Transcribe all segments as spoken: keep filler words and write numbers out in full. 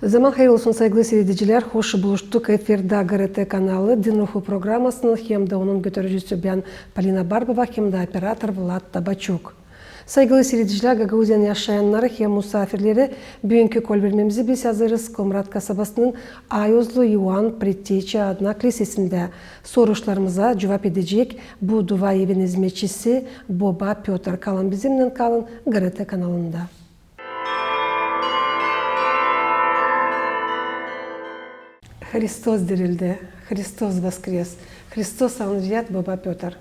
Zaman hayır olsun, saygılı siiredicilär, hoş buluştuk. Efirdä GRT kanalı, Din Ruhu programasının hem dä onun götürücüsü bän, Polina Barbova, hem dä operator Vlad Tabaçuk. Saygılı siiredicilär, Gagauziyanın yaşayannarı hem musaafirleri, büünkü kolbermemizi biz hazırız Komrat kasabasının Ayozlu İoan Predteçi adına klisesindä. Soruşlarımıza cuvap edecek bu dua evin izmetçisi boba Pötr. Kalın bizimnän, kalın GRT kanalında. Hristos dirildi, Hristos воскрес, Hristos anriyat, boba Pötr.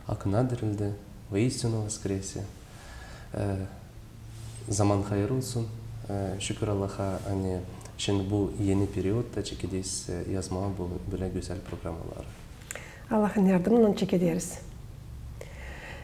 Hakina dirildi, воистину воскресе. E, zaman hayır olsun. E, şükür Allaha, ani şindi bu eni periodda çekederiz, e, yazmaa bu bölä gözäl programaları. Allahın yardımınnan çekederiz.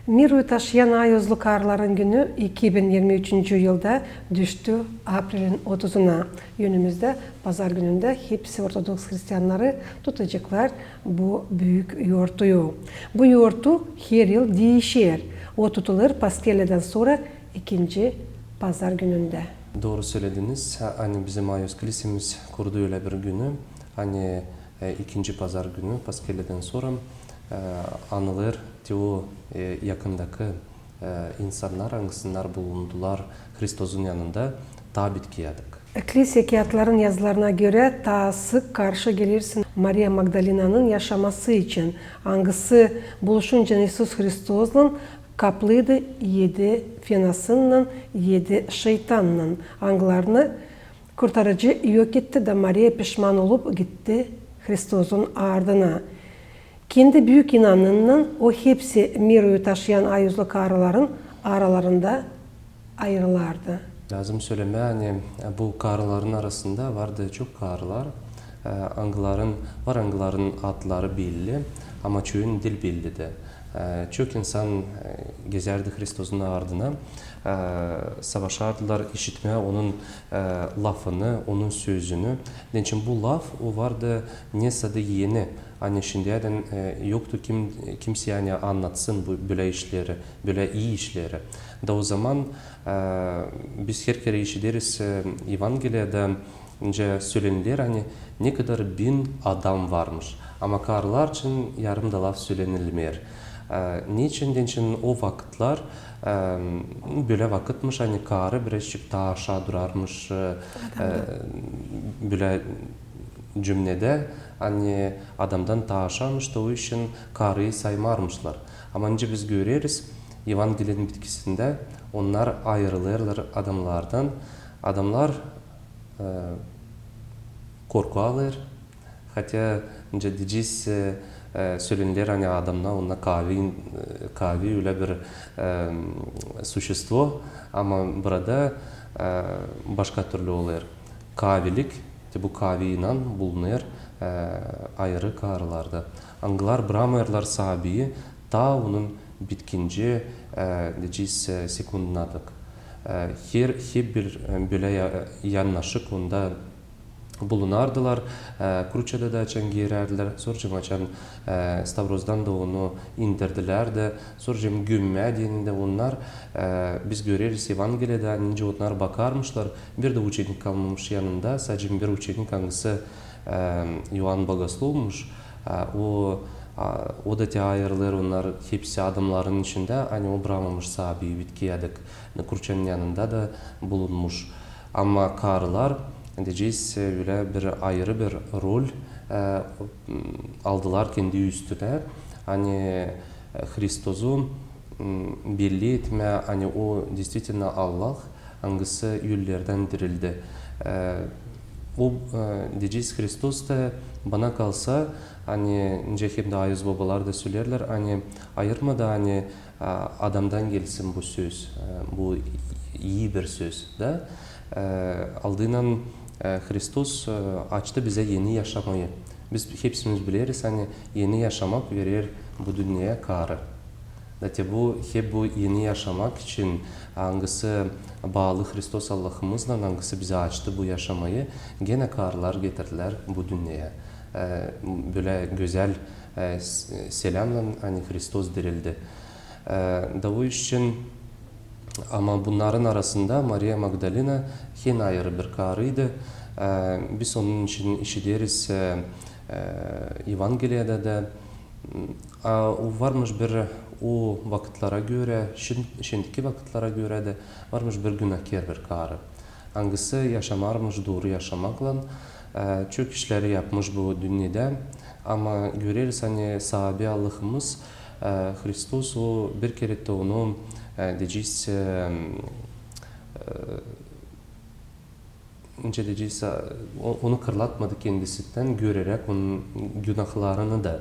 Miroyu taşıyan Ayozlu karıların günü iki bin irmi üçüncü yılda düştü aprelin otuzuna. Önümüzdä pazar günündä hepsi ortodoks hristiyannarı tutaceklar bu büük yortuyu. Bu yortu her yıl diişer. O tutulêr Paskellädän sora ikinci pazar günündä. Dooru sölediniz, ani bizim Ayoz klisemiz kurdu ölä bir günü, ani e, ikinci pazar günü Paskellädän sora, e, anılêr te o, e, yakındakı, e, insannar, angısınnar bulundular Hristozun yanında, taa bitkiyädäk. Klise kiyatların yazılarına görä, taa sık karşı gelersin Mariya Magdalinanın yaşaması için, angısı buluşuncan İisus Hristozlan kaplıydı edi fenasınnan, edi şeytannan, angılarını Kurtarıcı yok etti da Mariya pişman olup gitti Hristozun ardına. Kendi büük inanınnan o hepsi Miroyu taşıyan Ayozlu karıların aralarında ayırılardı. Lääzım sölemää, ani bu karıların arasında vardı çok karılar, e, angıların, var angıların adları belli, ama çoyunun diil belli dä. E, çok insan, e, gezärdi Hristozun ardına, e, savaşardılar işitmää onun, e, lafını, onun sözünü. Neçin bu laf, o vardı nesä dä eni. Ani şindiyädän, e, yoktu kim, kimseyä, ani annatsın bu bölä işleri, bölä ii işleri. Da o zaman, e, biz herkerä işideriz, e, Evangeliyada, nicä söleniler, ani ne kadar bin adam varmış. Ama karılar için yarım da laf sölenilmeer. E, neçin deyni o vakıtlar, e, bölä vakıtmış, ani karı birazçık taa aşaa durarmış, e, bölä cümledä, ani adamdan taa aşaamış, da o için karıyı saymarmışlar. Ama nicä biz göreriz, Evangelinin bitkisindä onnar ayırılêrlar adamnardan. Adamnar, e, korkualêr, хотя, nicä deyecez, e, e, söleniler, ani adamnar, onnar kaavi, e, kaavi ölä bir, e, существо, ama burada, e, başka türlü olêr. Kaavilik, te bu kaavi inan bulunêr, e, ayırı karılarda. Angılar bramêêrlar saabiyi taa onun bitkinci, e, deyecez, e, sekundunadek. E, her, hep bir, e, bölä ya-, yannaşık onda bulunardılar. E, kruçada da açan geerärdilär, soracam açan, e, stavrozdan da onu indirdilär dä, soracam gümmää deyni dä onnar, e, biz göreriz Evangeliyada, nicä onnar bakarmışlar, bir dä uçenik kalmamış yanında, sadecä bir uçenik, angısı, e, İoan Bogoslovmuş, e, o, a, o da te ayırılêr onnar hepsi adamnarın içindä, ani o bramammış saabiyi bitkiyädäk, kruçanın yanında da bulunmuş. Ama karılar, deyecez, ölä bir ayırı bir rol, e, aldılar kendi üstünä. Ani, e, Hristozu, m, belli etmää, ani o действительно Allah, angısı ölülerdän dirildi. E, o, e, deyecez, Hristos da, bana kalsa, ani nicä hem dä Ayoz bobalar da söleerlär, ani ayırma da, ani a, adamdan gelsin bu söz, e, bu ii bir söz da. E, aldıynan, e, Hristos, e, açtı bizä eni yaşamayı. Biz hepsimiz bileriz, ani eni yaşamak verer bu dünneyä karı. Da te bu, hep bu eni yaşamak için, angısı baalı Hristos Allahımızlan, angısı bizä açtı bu yaşamayı, genä karılar getirdilär bu dünneyä. E, bölä gözäl, e, s-, selämnän, ani Hristos dirildi. E, da o için, ama bunnarın arasında Mariya Magdalina hep ayırı bir karıydı. E, biz onun için işideriz, e, e, Evangeliyada da. A, o varmış bir o vakıtlara görä, şin-, şindiki vakıtlara görä dä varmış bir günahkär bir karı, angısı yaşamarmış dooru yaşamaklan, e, çok işleri yapmış bu dünnedä, ama göreriz, ani saabi Allahımız, e, Hristos, o bir kerä dä onu, e, deyecez, e, e, nicä deyecez, o-, onu kırlatmadı kendisindän, göreräk onun günahlarını da.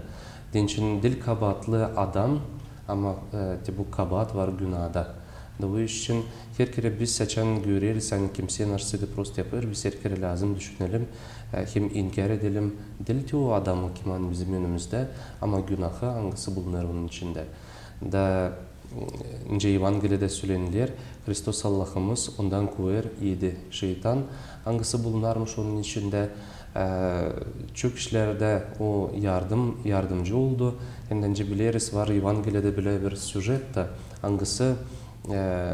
Deyni için diil kabaatlı adam, ama, e, te bu kabaat var günahta. Da bu iş için her kerä biz açan göreriz, ani kimsey naşsıydı prost yapêr, biz her kerä lääzım düşünelim, e, hem inkär edelim, diil te o adamı, kim ani bizim önümüzdä, ama günahı, angısı bulunêr onun içindä. Da, e, nicä Evangeliyada söleniler, Hristos Allahımız ondan kuvêr edi şeytan, angısı bulunarmış onun içindä. E, çok işlerdä o yardım, yardımcı oldu. Hem dä nicä bileriz, var Evangeliyada bölä bir süjet ta, angısı, e,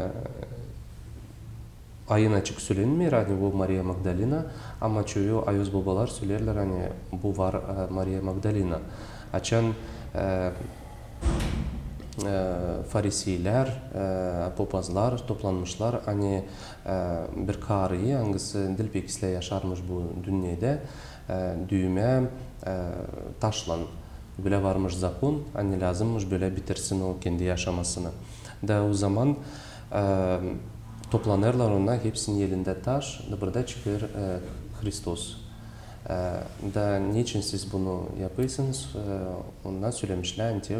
ayın açık sölenmeer, ani bu Mariya Magdalina, ama çoyu ayozbobalar söleerlär, ani bu var, e, Mariya Magdalina. Açan, e, e, fariseylär, e, popazlar toplanmışlar, ani, e, bir karıyı, angısı diil pek islää yaşarmış bu dünnedä, e, düümä, e, taşlan. Bölä varmış zakon, ani lääzımmış bölä bitirsin o kendi yaşamasını. Da o zaman, e, toplanêrlar ona, hepsinin elindä taş, da burada çıkêr, e, Hristos. E, da neçin siz bunu yapêrsınız? E, ona sölemişlär, ani te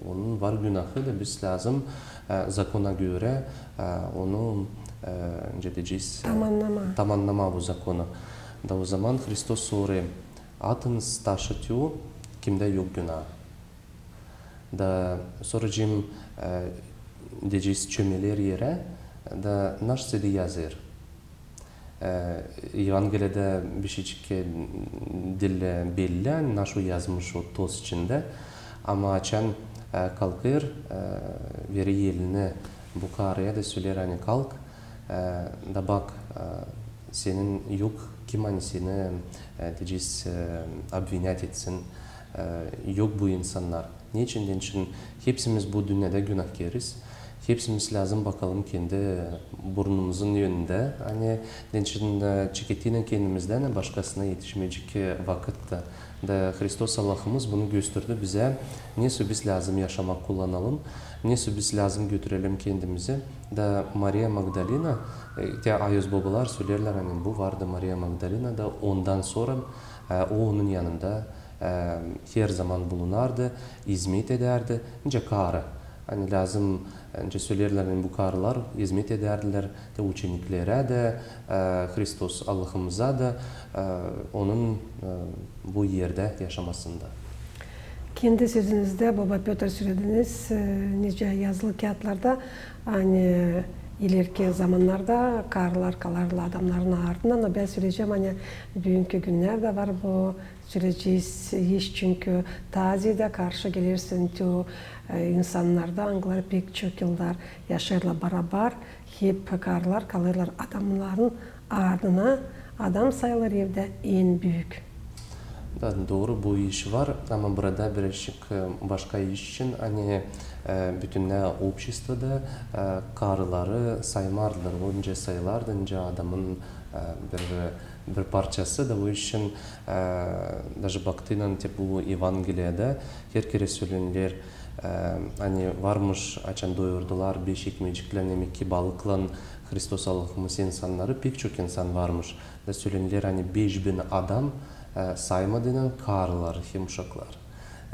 onun var günahı da biz lääzım, e, zakona görä, e, onu, e, nicä deyecez, e, tamannamaa. Tamannamaa bu zakonu. Da o zaman Hristos sorêr: atınız taşı te, kimdä yok günah. Da sora cim, e, deyecez, çömeler erä, da naşsıydı yazêr. E, Evangeliyada bişeycik, e, diil belli, ani naşo yazmış o toz içindä. Ama açan, e, kalkêr, e, verer elini bu karıya da söleer, ani kalk, e, da bak, e, senin yok kim, ani seni, e, deyecez, e, обвинять etsin, e, yok bu insannar. Neçin deyni için hepsimiz bu dünnedä günahkäriz. Hepsimiz lääzım bakalım kendi burnumuzun önündä. Ani deyni için, e, çeketiyni kendimizdän başkasına etişmeyecek, e, vakıtta. Da Hristos Allahımız bunu gösterdi bizä, nesoy biz lääzım yaşamak kullanalım, nesoy biz lääzım götürelim kendimizi. Da Mariya Magdalina, e, te ayozbobalar söleerlär, ani bu vardı Mariya Magdalina, da ondan sora, e, o onun yanında, e, her zaman bulunardı, izmet edärdi, nicä karı. Ani lääzım, e, nicä söleerlär, ani bu karılar izmet edärdilär te uçeniklerä dä, e, Hristos Allahımıza da, e, onun, e, bu erdä yaşamasında. Kendi sözünüzdä, boba Pötr, sölediniz, e, nicä yazılı kiyatlarda, ani ileriki zamannarda karılar kalarlar adamnarın ardına, no bän söleyecäm, ani büünkü günnerdä var bu söleyecez iş, çünkü taa zeedä karşı gelersin te o, e, insannarda, angıları pek çok yıllar yaşêêrlar barabar, hep karılar kalêrlar adamnarın ardına, adam sayılêr evdä en büük. Da, dooru, bu iş var, ama burada birazcık, e, başka iş için, ani, e, bütünnä обществоda, e, karıları saymardılar, o nicä sayılardı, nicä adamın, e, bir, bir parçası da, bu iş için, e, даже baktıynan te bu Evangeliyada her kerä söleniler, e, ani varmış, açan doyurdular beş ekmeciklän hem iki balıklan Hristos Allahımız insannarı, pek çok insan varmış. Da söleniler, ani beş bin adam, e, saymadıynan karıları hem uşakları.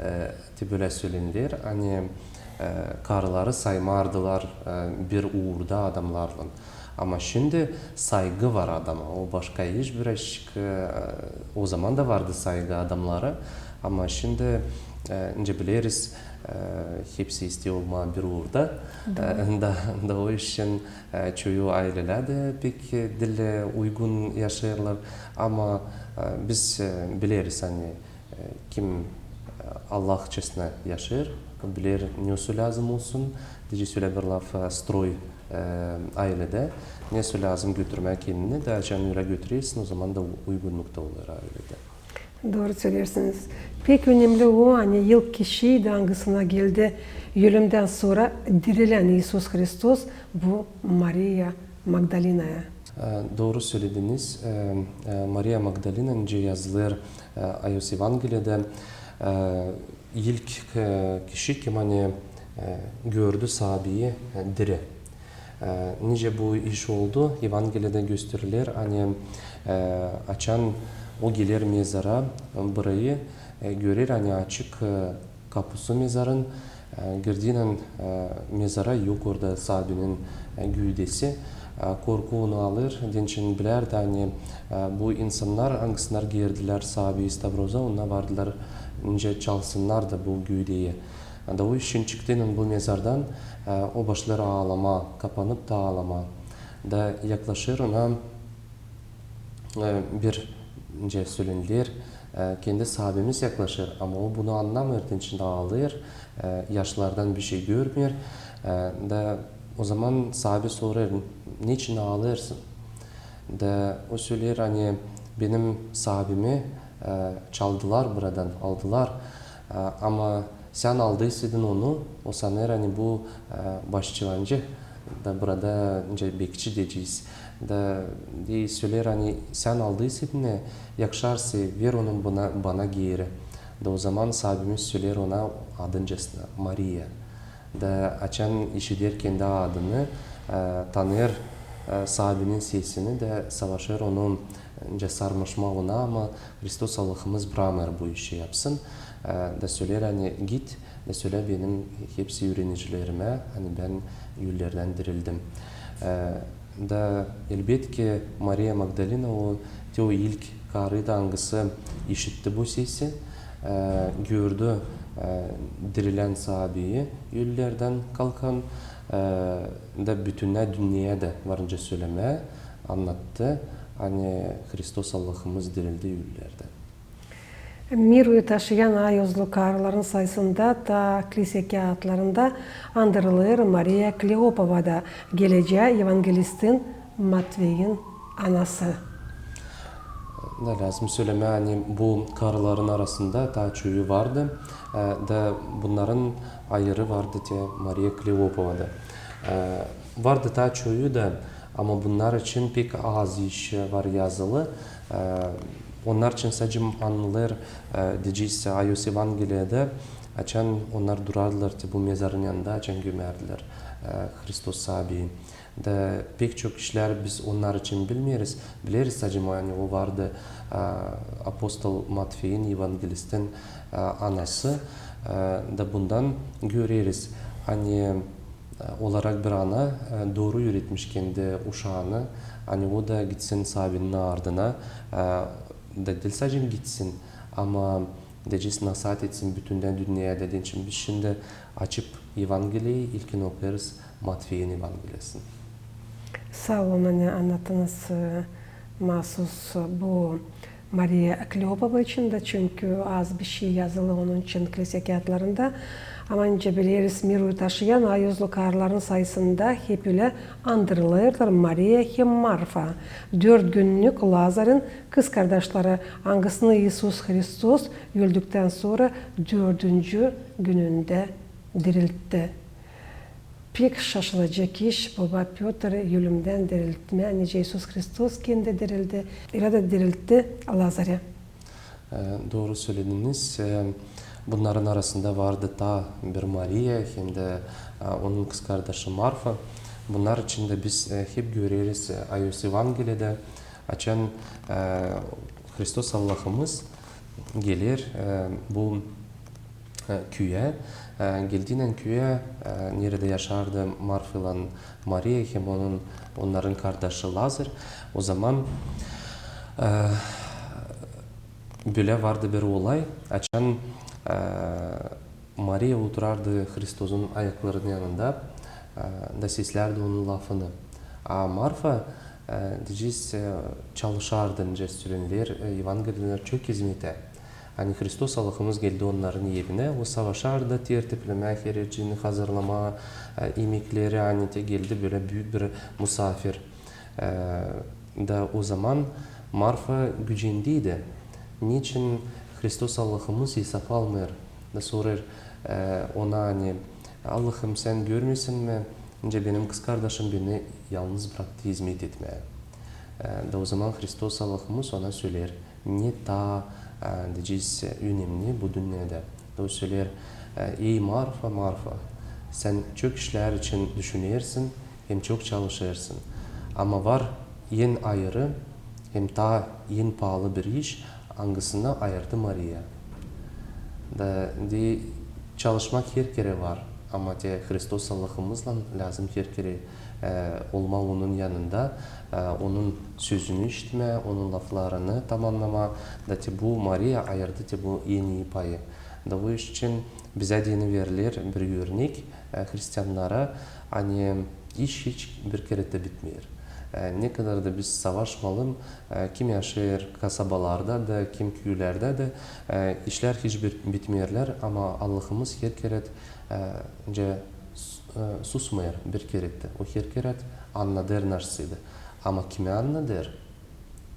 E, te bölä söleniler, ani, e, karıları saymardılar, e, bir uurda adamnarlan. Ama şindi saygı var adama, o başka iş birazcık, e, o zaman da vardı saygı adamnara, ama şindi, e, nicä bileriz, e, hepsi isteer olmaa bir uurda. Dooru. E, da, da o iş için, e, çoyu aylelär dä pek, e, diil uygun yaşêêrlar, ama, e, biz, e, bileriz, ani, e, kim, e, Allahçasına yaşêêr, biler, nesoy lääzım olsun, deyecez ölä bir laf, e, строй, e, e, ayledä. Nesoy lääzım götürmää kendini, da açan ölä götüresin, ozaman da u-, uygunnukta olêr ayledä. Dooru söleersiniz. Pek önemli o, ani ilk kişi, angısına geldi ölümdän sora dirilän İisus Hristos, bu Mariya Magdalinaya. E, dooru sölediniz. E, e, Mariya Magdalina, nicä yazılêr, e, Ayos Evangeliyada, e, ilk, e, kişi, kim ani, e, gördü Saabiyi, e, diri. E, nicä bu iş oldu, Evangeliyada gösteriler, ani, e, açan o geler mezara, e, burayı, e, görer, ani açık, e, kapusu mezarın, e, girdiynän, e, mezara yok orada Saabinin, e, güüdesi. E, korku onu alêr, deyni bilärdi, ani, e, bu insannar, angısınnar girdilär Saabiyi stavroza, onnar vardılar, nicä çalsınnar da bu güüdeyi. Da o işin çıktıynan bu mezardan, e, o başlêêr aalamaa, kapanıp da aalamaa. Da yaklaşêr ona, e, bir, nicä söleniler, e, kendi Saabimiz yaklaşêr, ama o bunu annamêêr, deyni aalêêr, e, yaşlardan bişey görmeer. E, da ozaman Saabi sorêr: "Neçin aalêêrsın?" Da o söleer, ani benim Saabimi, e, çaldılar buradan, aldılar. E, ama sän aldıysaydın onu, o sanêr, ani bu, e, başçıvancı, da burada, nicä bekçi deyecez. Da, deyni söleer, ani sän aldıysaydın, e, yakışarsa, ver onu bana, bana geeri. Da ozaman Saabimiz söleer ona adıncasına, Mariya. Da açan işider kendi adını, e, tanıyêr, e, Saabinin sesini, da savaşêr onu, nicä sarmaşmaa ona, ama Hristos Allahımız brakmêêr bu işi yapsın. E, da söleer, ani git, da sölä benim hepsi üürenicilerimä, ani bän ölülerdän dirildim. E, Da, elbetki, Mariya Magdalina o, te o ilk karı da, angısı işitti bu sesi, e, gördü, e, dirilän Saabiyi, ölülerdän kalkan, e, da bütünnä dünneyä dä varınca sölemää, annattı, ani Hristos Allahımız dirildi ölülerdän. Miroyu taşıyan ayozlu karıların sayısında ta klisä kiyatlarında andırılêr Mariya Kleopova da, gelecää evangelistin Matveyin anası. Da lääzım sölemää, ani bu karıların arasında ta çoyu vardı, e, da bunnarın ayırı vardı te Mariya Kleopovada. E, vardı ta çoyu da, ama bunnar için pek az iş var yazılı. E, Onnar için sade annılêr, e, deyecez, Ayos Evangeliyada, açan onnar durardılar te bu mezarın yanında, açan gömärdilär, e, Hristos Saabiyi. Da pek çok işlär biz onnar için bilmeeriz. Bileriz sade, ani o vardı, e, apostol Matveyin, evangelistin, e, anası. E, da bundan göreriz, ani e, olarak bir ana, e, dooru üüretmiş kendi uşaanı, ani o da gitsin Saabinin ardına, e, da diil sade gitsin, ama deyecez, nasaat etsin bütünnä dünneyä dä. Deyni biz şindi açıp Evangeliyi, ilkin okuyêrız Matveyin Evangeliyasını. Saa olun, ani annattınız, e, maasuz bu Mariya Kleopova için dä, çünkü az bişey yazılı onun için klisä kiyatlarında. Ama nicä bileriz, miroyu taşıyan ayozlu karıların sayısında hep ölä andırılêrlar Mariya hem Marfa, dört günnük Lazarın kızkardaşları, angısını İisus Hristos öldüktän sora dördüncü günündä diriltti. Pek şaşılacek iş, boba Pötr ölümdän diriltmää, nicä İisus Hristos kendi dirildi, ölä dä diriltti Lazarı. E, dooru sölediniz. E, bunnarın arasında vardı taa bir Mariya, hem dä, e, onun kızkardaşı Marfa. Bunnar için dä biz, e, hep göreriz, e, Ayos Evangeliyada, açan, e, Hristos Allahımız geler, e, bu e, küüyä. E, geldiynän küüyä, e, neredä yaşardı Marfaylan Mariya hem onun, onnarın kardaşı Lazar. Ozaman, e, bölä vardı bir olay, açan, e, Mariya oturardı Hristosun ayaklarının yanında, e, da seslärdi onun lafını. A Marfa, e, deyecez, e, çalışardı, nicä söleniler, e, Evangeliyada çok izmetä. Ani Hristos Allahımız geldi onnarın evinä, o savaşardı tertiplemää her şeyini, hazırlamaa, e, imekleri, ani te geldi bölä büük bir musaafir. E, da o zaman Marfa gücendiydi. Neçin Hristos Allahımız esap almêêr? Da sorêr, e, ona, ani, Allahım, sän görmeersin mi, nicä benim kızkardaşım beni yalnız braktı izmet etmää? E, da o zaman Hristos Allahımız ona söleer, ne taa, e, deyecez, önemni bu dünnedä. Da o söleer, e, ey Marfa, Marfa, sän çok işlär için düşünersin hem çok çalışêrsın. Ama var en ayırı hem taa en paalı bir iş, angısını ayırdı Mariya. Da, de, çalışmak her kerä var, ama te Hristos Allahımızlan lääzım her kerä, e, olmaa onun yanında, e, onun sözünü işitmää, onun laflarını tamamnamaa. Da te bu Mariya ayırdı te bu en ii payı. Da bu iş için bizä deyni veriler bir örnek, e, hristiannara, ani iş hiç bir kerä dä bitmeer. E, ne kadar da biz savaşmalım, e, kim yaşêêr kasabalarda da, kim küülerdä dä, e, işlär hiç bir bitmeerlär, ama Allahımız her kerä, e, nicä s-, e, susmêêr bir kerä dä. O her kerä annadêr naşsıydı. Ama kimä annadêr?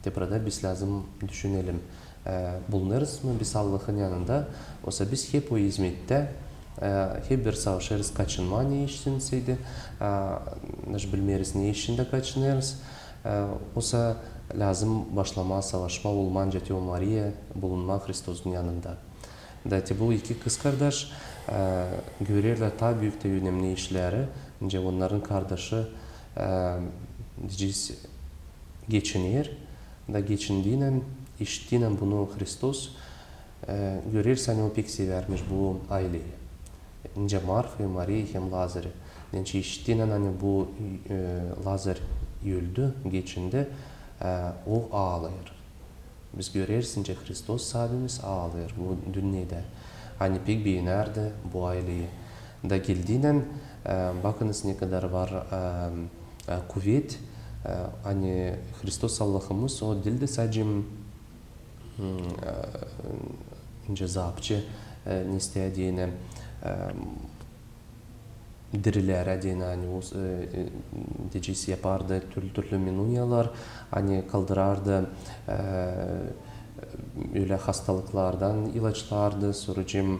Te burada biz lääzım düşünelim, e, bulunêrız mı biz Allahın yanında, osa biz hep o izmettä, e, hep bir savaşêrız kaçınmaa, ne işsinseydi, e, naşı bilmeeriz, ne işindä kaçınêrız, e, osa lääzım başlamaa savaşmaa, olmaa nicä te o Mariya, bulunmaa Hristosun yanında. Da te bu iki kızkardaş, e, görerlär taa büük te önemni işleri, nicä onnarın kardaşı, e, deyecez, geçiner, da geçindiynän, işittiynän bunu Hristos, e, görersin, ani o pek sevärmiş bu ayleyi. Nicä Marfayı, Mariyayı hem Lazarı. Nicä işittiynän, ani bu, e, Lazar öldü, geçindi, e, o aalêêr. Biz göreriz, nicä Hristos Saabimiz aalêêr bu dünnedä. Ani pek beenärdi bu ayleyi. Da geldiynän, e, bakınız, ne kadar var, e, e, kuvet, e, ani Hristos Allahımız, o diil dä sade, m, e, nicä zaapçı, e, nestää deyni, e, dirilerä deyni, ani o, e, e, deyecez, yapardı türlü-türlü minuyalar, ani kaldırardı, e, ölä hastalıklardan ilaçlardı, sorucum, e,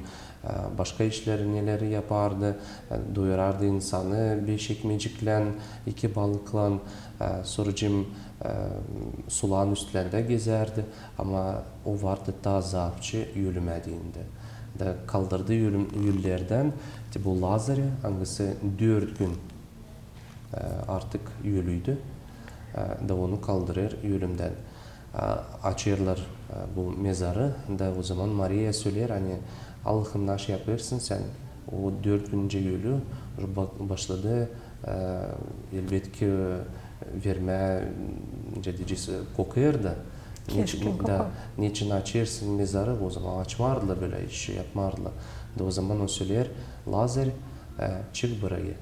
başka işleri neleri yapardı, e, doyurardı insanı beş ekmeciklän, iki balıklan, e, sorucum, e, suların üstlerindä gezärdi, ama o vardı taa zaapçı ölümä deyni. Da kaldırdı ölüm-, ölülerdän te bu Lazarı, angısı dört gün, e, artık ölüydü. E, da onu kaldırêr ölümdän. E, açêrlar, e, bu mezarı, da o zaman Mariya söleer, ani, Allahım, naşı yapêrsın sän, o dört gün nicä ölü, ba-, başladı, e, elbetki, e, vermää, nicä deyecez, e, kokêrdı. Çirkin koku. Da, neçin açêrsın mezarı, o zaman açmardılar bölä iş, yapmardılar. Da o zaman o söleer, Lazar, e, çık burayı.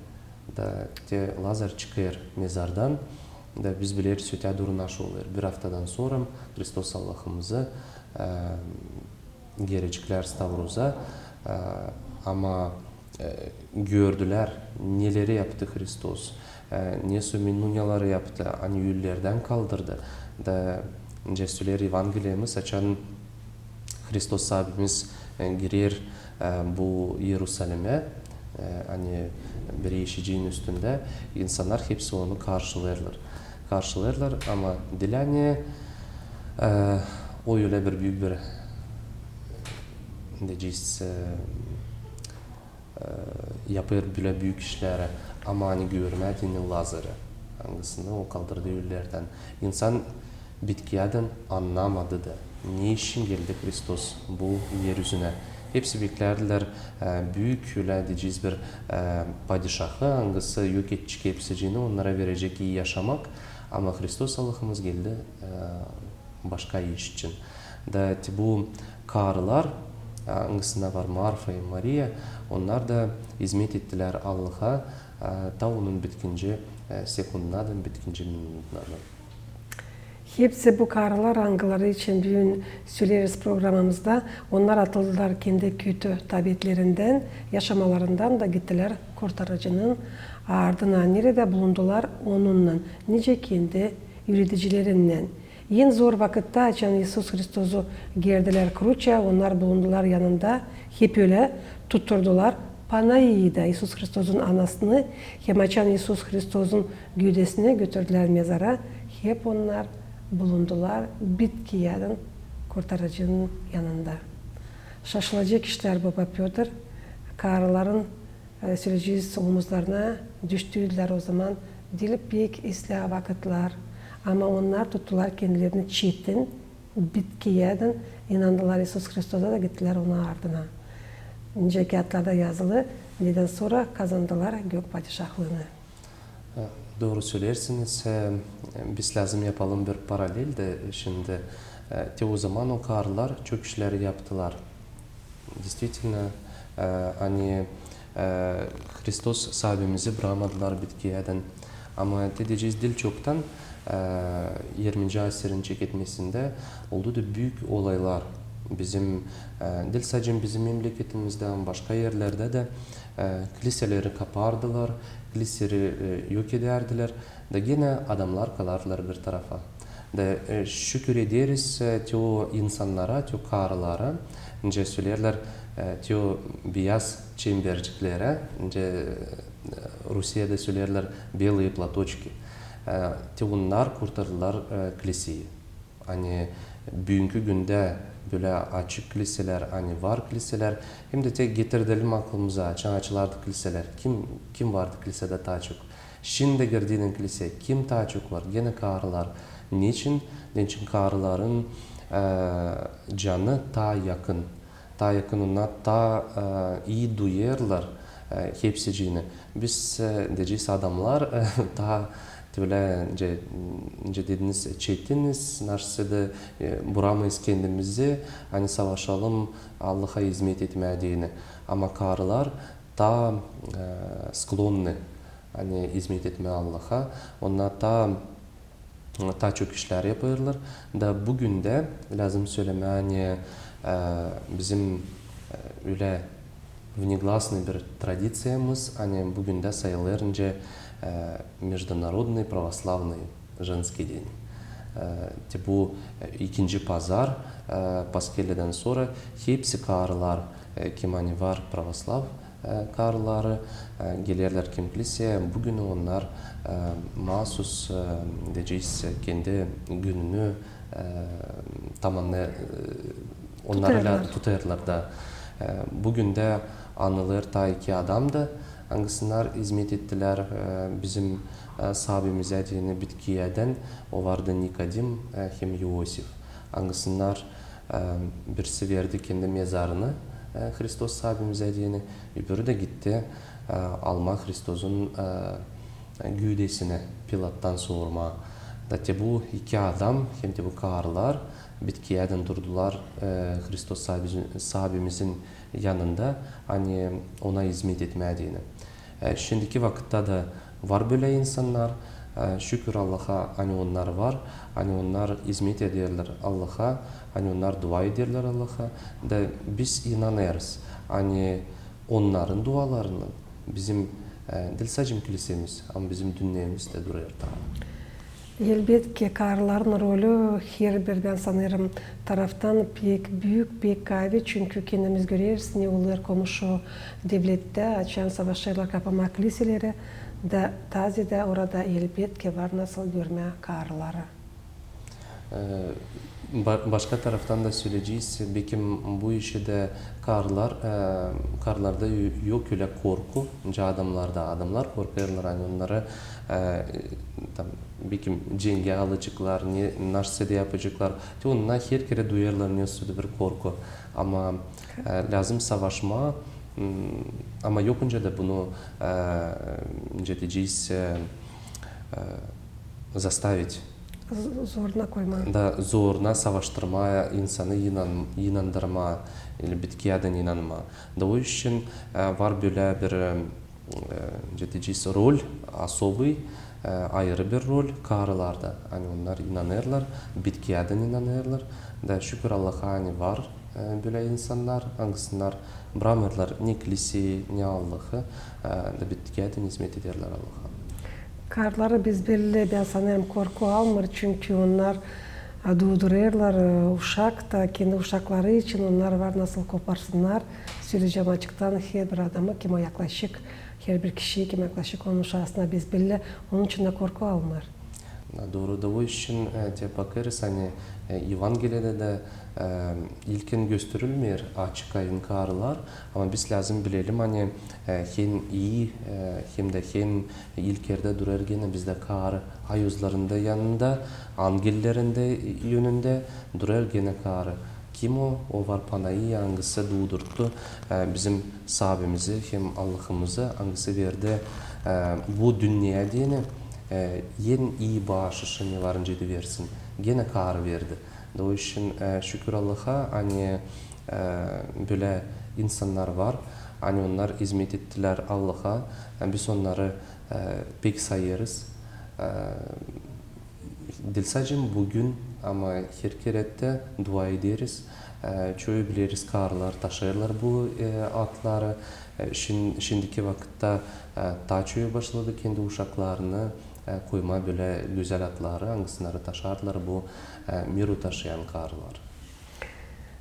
Da te Lazar çıkêr mezardan, da biz bileriz, ötää duru naşı olêr. Bir aftadan sora Hristos Allahımızı, e, gereceklär Stavroza, e, ama, e, gördülär, neleri yaptı Hristos, e, nesoy minuyaları yaptı, ani ölülerdän kaldırdı. Da, nicä söleer Evangeliyamız, açan Hristos Saabimiz, e, girer, e, bu İerusalimä, e, ani bir eşiciin üstündä, insannar hepsi onu karşılêêrlar. Karşılêêrlar, ama diil ani, e, o ölä bir büük bir, deyecez, e, e, yapêr bölä büük işleri, ama ani görmää deyni Lazarı, angısını o kaldırdı ölülerdän. İnsan bitkiyädän annamadı da, ne için geldi Hristos bu er üzünä. Hepsi beklärdilär, e, büük, ölä deyecez, bir, e, padişahı, angısı yok edecek hepsicini, onnara verecek ii yaşamak. Ama Hristos Allahımız geldi, e, başka iş için. Da te bu karılar, angısında var Marfa hem Mariya, onnar da izmet ettilär Allaha, e, ta onun bitkinci, e, sekundunadan, bitkinci minutunadan. Hepsi bu karılar, angıları için büün söleeriz programamızda, onnar atıldılar kendi kötü tabiatlerinden, yaşamalarından da gittilär Kurtarıcının ardına, neredä bulundular Onunnan, nicä kendi üüredicilerinnän. En zor vakıtta, açan İisus Hristosu gerdilär kruça, onnar bulundular yanında, hep ölä tutturdular Panaida, İisus Hristosun anasını, hem açan İisus Hristosun güüdesini götürdülär mezara, hep onnar bulundular bitkiyädän Kurtarıcının yanında. Şaşılacek işlär, baba Pötr, karıların, e, söleyecez, omuzlarına düştüydülär o zaman diil pek islää vakıtlar, ama onnar tuttular kendilerini çetin bitkiyädän, inandılar İisus Hristosa da gittilär Onun ardına. Nicä kiyatlarda yazılı, nedän sora kazandılar gök padişahlıını. E, dooru söleersiniz. E, biz lääzım yapalım bir paralel dä şindi. E, te o zaman o karılar çok işleri yaptılar. Действительно, e, ani, e, Hristos Saabimizi bıramadılar bitkiyädän. Ama te deyecez, diil çoktan, e, irminci asirin çeketmesindä oldu da büük olaylar. Bizim, e, diil sade bizim memleketimizdä, ama başka erlerdä dä, e, kiliseleri kapardılar, kiliseleri, e, yok edärdilär. Da genä adamnar kalardılar bir tarafa. Da, e, şükür ederiz, e, te o insannara, te o karılara, nicä söleerlär, e, te o biyaz çemberciklerä, nicä, e, Rusiyada söleerlär, белые платочки. E, te onnar kurtardılar, e, kiliseyi. Ani büünkü gündä bölä açık kiliselär, ani var kiliselär, hem dä te getirelim aklımıza, açan açılardı kiliselär, kim, kim vardı kilisedä taa çok? Şindi girdiynän kiliseyä kim taa çok var? Genä karılar. Neçin? Neçin karıların, e, canı taa yakın. Taa yakın, onnar taa, e, ii duyêrlar, e, hepsicini. Biz, e, deyecez, adamnar, e, taa, te bölä, nicä, nicä dediniz, çetiniz, naşey dä, e, bıramayız kendimizi, ani savaşalım Allaha izmet etmää deyni. Ama karılar taa, e, склонны, ani izmet etmää Allaha, onnar taa, taa çok işlär yapêrlar. Da büün dä lääzım sölemää, ani, e, bizim, e, ölä внегласный bir tradiţiyamız, ani büün dä sayılêr nicä, e, Международный православный женский день. E, te bu, e, ikinci pazar, e, Paskellädän sora hepsi karılar, e, kim ani var pravoslav, e, karıları, e, gelerlär kim kiliseya, büün onnar, e, maasuz, e, deyecez, kendi gününü, e, tamanna, e, onnar ölä tutêrlar da. E, büün dä anılêr taa iki adam da, angısınnar izmet ettilär, e, bizim, e, Saabimizä deyni bitkiyädän, o vardı Nikodim, e, hem İosif. Angısınnar, e, birisi verdi kendi mezarını, e, Hristos Saabimizä deyni, öbürü dä gitti, e, almaa Hristosun, e, güüdesini Pilattan sormaa. Da te bu iki adam, hem te bu karılar bitkiyädän durdular, e, Hristos Saabi-, Saabimizin yanında, ani Ona izmet etmää deyni. E, şindiki vakıtta da var bölä insannar, e, şükür Allaha, ani onnar var, ani onnar izmet ederlär Allaha, ani onnar dua ederlär Allaha. Da biz inanêrız, ani onnarın dualarınnan bizim, e, diil sade kiliseämiz, ama bizim dünneemiz dä durêr taa. Elbetki, karıların rolü herbir, bän sanêrım, taraftan pek büük, pek kaavi, çünkü kendimiz göreriz, ne olêr komşu devlettä, açan savaşêrlar kapamaa kiliseleri, da taze dä orada, elbetki, var nasıl görmää karıları. E, ba-, başka taraftan da söleyecez, bekim bu işi dä karılar, e, karılarda yo-, yok ölä korku, nicä adamlarda. Adamnar korkêrlar, ani onnarı, e, tam, bekim cengä alaceklar, ne, naşey dä yapaceklar. Te onnar her kerä duyêrlar nesä bir korku. Ama, e, lääzım savaşmaa, m, ama yok nicä dä bunu, e, nicä deyecez, e, e, заставить. Z-, zoruna koymaa. Da zoruna savaştırmaa insanı, inan-, inandırmaa, ili bitkiyädän inanmaa. Da o için, e, var bölä bir, e, e, nicä deyecez, роль особый, e, e, ayırı bir rol karılarda. Ani onnar inanêrlar, bitkiyädän inanêrlar. Da şükür Allaha, ani var, e, bölä insannar, angısınnar bramêêrlar ni kliseyä, ni Allahı, e, da bitkiyädän izmet ederlär Allaha. Karıları biz bellä, bän sanêrım, korku almêêr, çünkü onnar, e, duudurêrlar, e, uşak da, kendi uşakları için onnar var nasıl koparsınnar. Söleyecäm açıktan, herbir adamı, kim o yaklaşık, herbir kişiyi, kim yaklaşık onun uşaasına, biz bellä, onun için dä korku almêêr. Dooru da, o için, e, te bakêrız, ani, e, Evangeliyada da, e, ilkin gösterilmeer açık-ayın karılar, ama biz lääzım bilelim, ani, e, hem ii, e, hem dä hem ilk erdä durêr genä bizdä karı, ayozların da yanında, angellerin dä yönündä durêr genä karı. Kim o? O var Panaia, angısı duudurttu, e, bizim Saabimizi hem Allahımızı, angısı verdi, e, bu dünneyä deyni, e, en ii baaşışı, ne var nicä dä versin, genä karı verdi. Da o için, e, şükür Allaha, ani, e, bölä insannar var, ani onnar izmet ettilär Allaha, e, biz onnarı, e, pek sayêrız. E, diil sade büün, ama her kerä dä dua ederiz. E, çoyu bileriz, karılar taşıyêrlar bu, e, adları. E, şin-, şindiki vakıtta, e, taa çoyu başladı kendi uşaklarını, e, koymaa bölä gözäl adları, angısınları taşardılar bu, e, miru taşıyan karılar.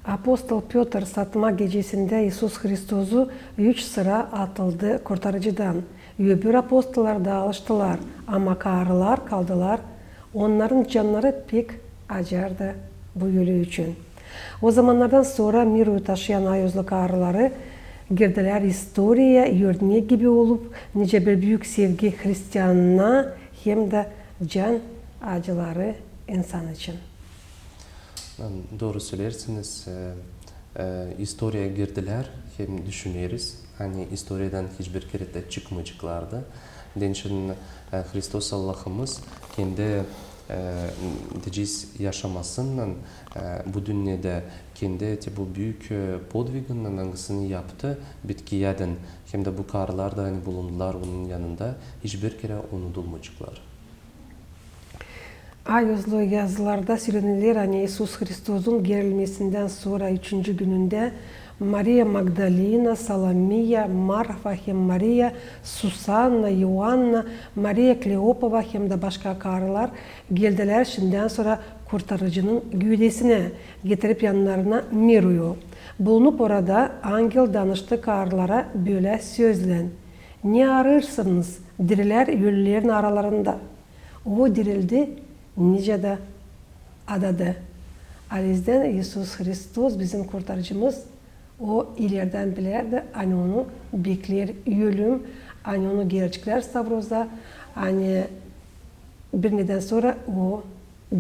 Apostol Pötr satma gecesindä İisus Hristosu üç sıra atıldı Kurtarıcıdan. Öbür apostollar daalıştılar, ama karılar kaldılar. Onnarın cannarı pek acardı bu ölü için. O zamannardan sora miruyu taşıyan ayozlu karıları girdilär istoriyaya örnek gibi olup, nicä bir büük sevgi hristianına hem dä can acıları insan için. Dooru söleersiniz, e, e, istoriyaya girdilär, hem düşüneriz, ani istoriyadan hiçbir kerä dä çıkmayaceklardı. Deyni için, e, Hristos Allahımız kendi, e, deyecez, yaşamasınnan, e, bu dünnedä kendi te bu büük, e, podviginnän, angısını yaptı bitkiyädän, hem dä bu karılar da, ani bulundular onun yanında, hiçbir kerä unudulmayaceklar. Ayozlu yazılarda sölenilär, ani İisus Hristosun gerilmesindän sora üçüncü günündä Mariya Magdalina, Salomiya, Marfa hem Mariya, Susanna, İoanna, Mariya Kleopova hem dä başka karılar geldilär şindän sora Kurtarıcının güüdesinä, getirip yannarına miruyu. Bulunup orada, angel danıştı karılara bölä sözlän: "Ne arêêrsınız dirilär ölülerin aralarında? O dirildi, nicä dä adadı." Alizdän İisus Hristos, bizim Kurtarıcımız, o ilerdän bilärdi, ani onu bekleer ölüm, ani onu gerecklär stavroza, ani bir nedän sora o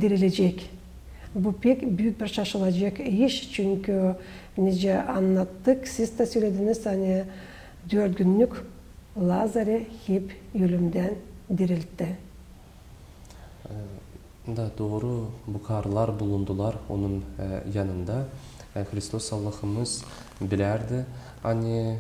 dirilecek. Bu pek büük bir şaşılacek iş, çünkü, nicä annattık, siz dä sölediniz, ani dört günnük Lazarı hep ölümdän diriltti. E, da dooru, bu karılar bulundular onun, e, yanında. E, Hristos Allahımız bilärdi, ani, e,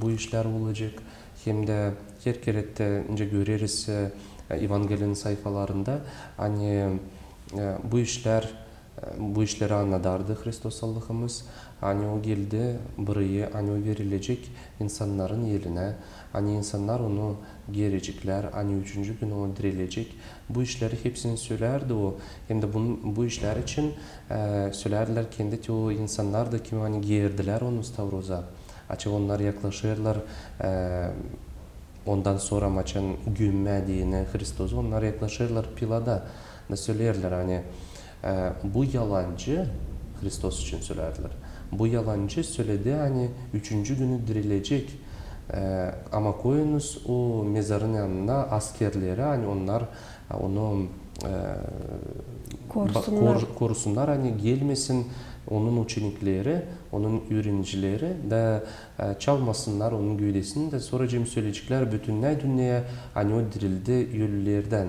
bu işlär olacek. Hem dä her kerä dä, nicä göreriz, e, Evangelinin sayfalarında, ani, e, bu işlär, e, bu işleri annadardı Hristos Allahımız, ani o geldi burayı, ani o verilecek insannarın elinä, ani insannar onu gereceklär, ani üçüncü gün o dirilecek. Bu işleri hepsini sölärdi o. Hem dä bun-, bu işlär için, e, sölärdilär kendi te o insannar da, kim ani gerdilär onu stavroza. Açan onnar yaklaşêrlar, e, ondan sora, açan gömmää deyni Hristosu, onnar yaklaşêrlar pilada da söleerlär, ani, e, bu yalancı, Hristos için sölärdilär, bu yalancı söledi, ani üçüncü günü dirilecek. E, ama koyunuz o mezarın yanına askerleri, ani onnar, e, onu, e, korusunnar, kor-, korusunnar, ani gelmesin onun uçenikleri, onun üürenicileri da, e, çalmasınnar onun güüdesini da, sora hem söleyeceklär bütün dünneyä, ani o dirildi ölülerdän.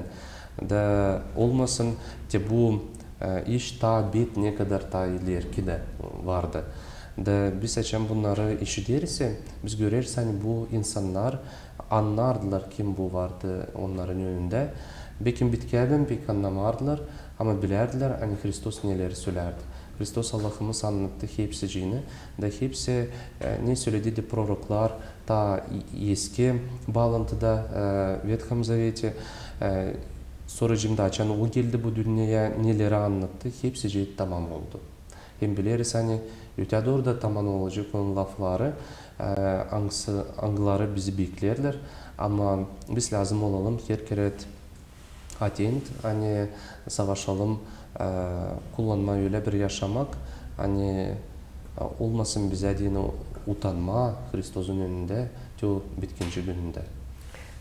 Da olmasın te bu, e, iş taa bet ne kadar taa ilerki dä vardı. Da biz açan bunnarı işideriz, biz göreriz, ani bu insannar annardılar, kim bu vardı onnarın önündä. Bekim bitkerdän pek annamardılar, ama bilärdiler, ani Hristos neleri sölärdi. Hristos Allahımız annattı hepsicini, da hepsi, e, ne söledi de proroklar, taa e-, eski baalantıda, e, Vethom Zaveti, e, sora cimda açan O geldi bu dünneyä, neleri annattı, hepsicii tamam oldu. Hem bileriz, ani ötää dooru da tamam olacek Onun lafları, e, angısı, angıları bizi bekleerlär, ama biz lääzım olalım her kerä atent, ani savaşalım, e, kullanmaa ölä bir yaşamak, ani, e, olmasın bizä deyni utanmaa Hristosun önündä te o bitkinci günündä.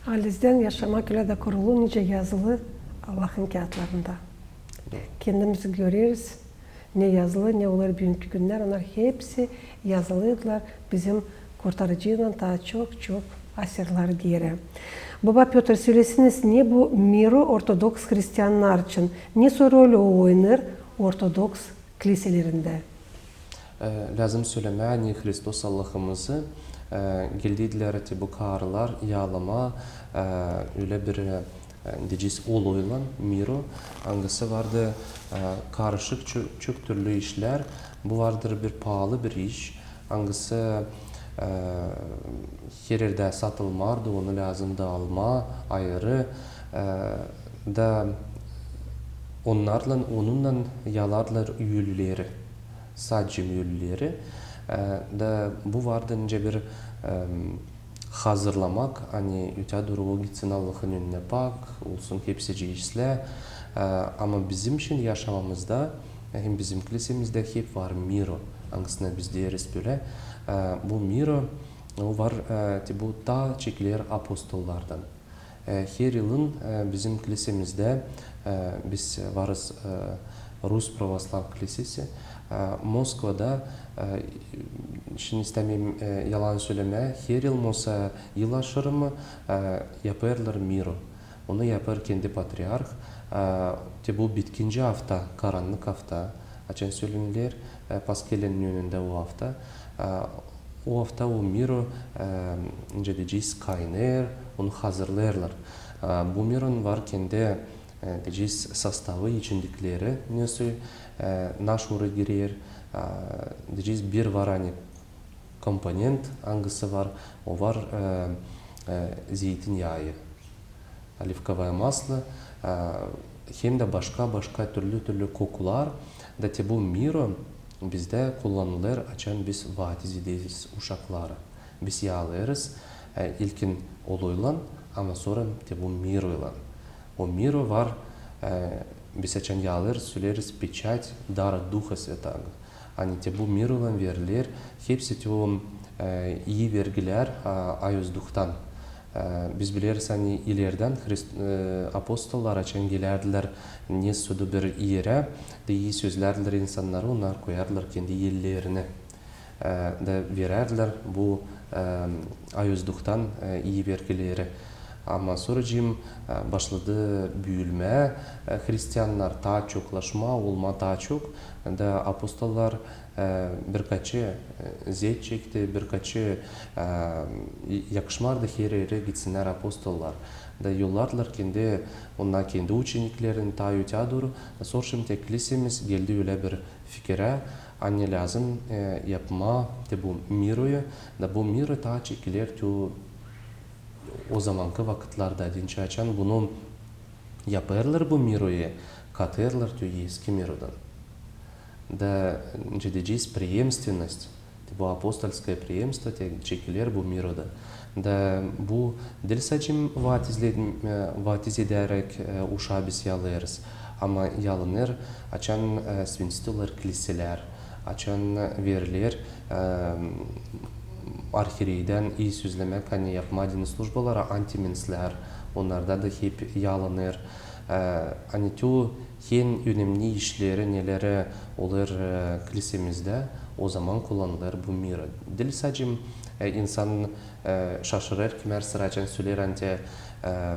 Halizdän yaşamak ölä dä kurulu, nicä yazılı Allahın kiyatlarında. Dooru. Kendimizi göreriz, ne yazılı, ne olêr büünkü günnär, onnar hepsi yazılıydılar bizim Kurtarıcıylan taa çok-çok asırlar geeri. Baba Pötr, söleseniz, ne bu miro ortodoks hristiannar için, ne sora rol o oynêêr ortodoks kiliselerindä? E, lääzım sölemää, ani Hristos Allahımızı, e, geldilär te bu karılar yaalamaa, e, ölä bir, e, deyecez, oloylan, miro, angısı vardı, e, karışık, çö-, çok türlü işlär. Bu vardır bir paalı bir iş, angısı, e, her erdä satılmardı, onu lääzımdı almaa ayırı, e, da onnarlan, onunnan yaalardılar ölüleri, sadecä ölüleri. E, da bu vardı nicä bir, em, hazırlamak, ani ötää dooru o gitsin Allahın önünä pak, olsun hepsicii islää. E, ama bizim şindi yaşamamızda, e, hem bizim kilisemizdä hep var miro, angısına biz deeriz bölä. E, bu miro, o var, e, te bu taa çekiler apostollardan. E, her yılın, e, bizim kilisemizdä, e, biz varız, e, Rus pravoslav kilisesi, e, Moskvada, e, şindi istämeerim, e, yalan sölemää, her yıl mosa yıl aşırımı, e, yapêrlar miro. Onu yapêr kendi patriarh, e, te bu bitkinci afta, karannık afta, açan sölener, e, paskelenin önündä o afta, e, o afta o miro, e, nicä deyecez, kaynêêr, onu hazırlêêrlar. E, bu mironun var kendi, e, deyecez, sostavı, içindikleri, nesoy, e, naşmurı girer, e, deyecez, bir var, ani komponent, angısı var, o var, e, e, zeytin yaayı, оливковое масло, e, hem dä başka-başka türlü-türlü kokular. Da te bu miro bizdä kullanılêr, açan biz vaadiz ederiz uşakları. Biz yaalêêrız, e, ilkin oloylan, ama sora te bu miroylan. O miro var, e, biz açan yaalêêrız, söleriz, печать дара Духа Святаго. Ani te bu miroylan veriler hepsi te o, e, ii vergilär, a, Ayozduhtan. E, biz bileriz, ani ilerdän Hrist-, e, apostollar açan gelärdilär nesoyda bir erä, da ii sözlärdilär insannarı, onnar koyardılar kendi ellerinä. E, da verärdilär bu, e, Ayozduhtan, e, ii vergileri. Ama soracıım, e, başladı büüyümää, e, hristiannar taa çoklaşmaa, olmaa taa çok, da apostollar, e, birkaçı, e, zet çekti, birkaçı, e, yakışmardı her erä gitsinnär apostollar. Da yollardılar kendi, onnar kendi uçeniklerini taa ötää dooru. Sora şindi kilisemiz geldi ölä bir fikirä, ani lääzım, e, yapmaa te bu miroyu, da bu miro taa çekiler te o, o zamankı vakıtlarda, deyni açan bunu yapêrlar bu miroyu, katêrlar te o eski mirodan. Da, nicä deyecez, преемственность, te bu апостольское преемство te çekiler bu miroda. Da bu diil sade vaatiz, e, vaatiz edäräk, e, uşaa biz yaalêêrız, ama yaalanêr, açan, e, svinstılêr kiliselär, açan veriler, e, arhiyereydän ii sözlemäk, ani yapmaa deyni službaları, antimenslär, onnarda da hep yaalanêr. E, ani te o en önemni işleri, neleri olêr, e, kilisemizdä, o zaman kullanılêr bu miro. Diil sade, e, insan E, şaşırêr kimär sıra, açan söleer, ani te, e,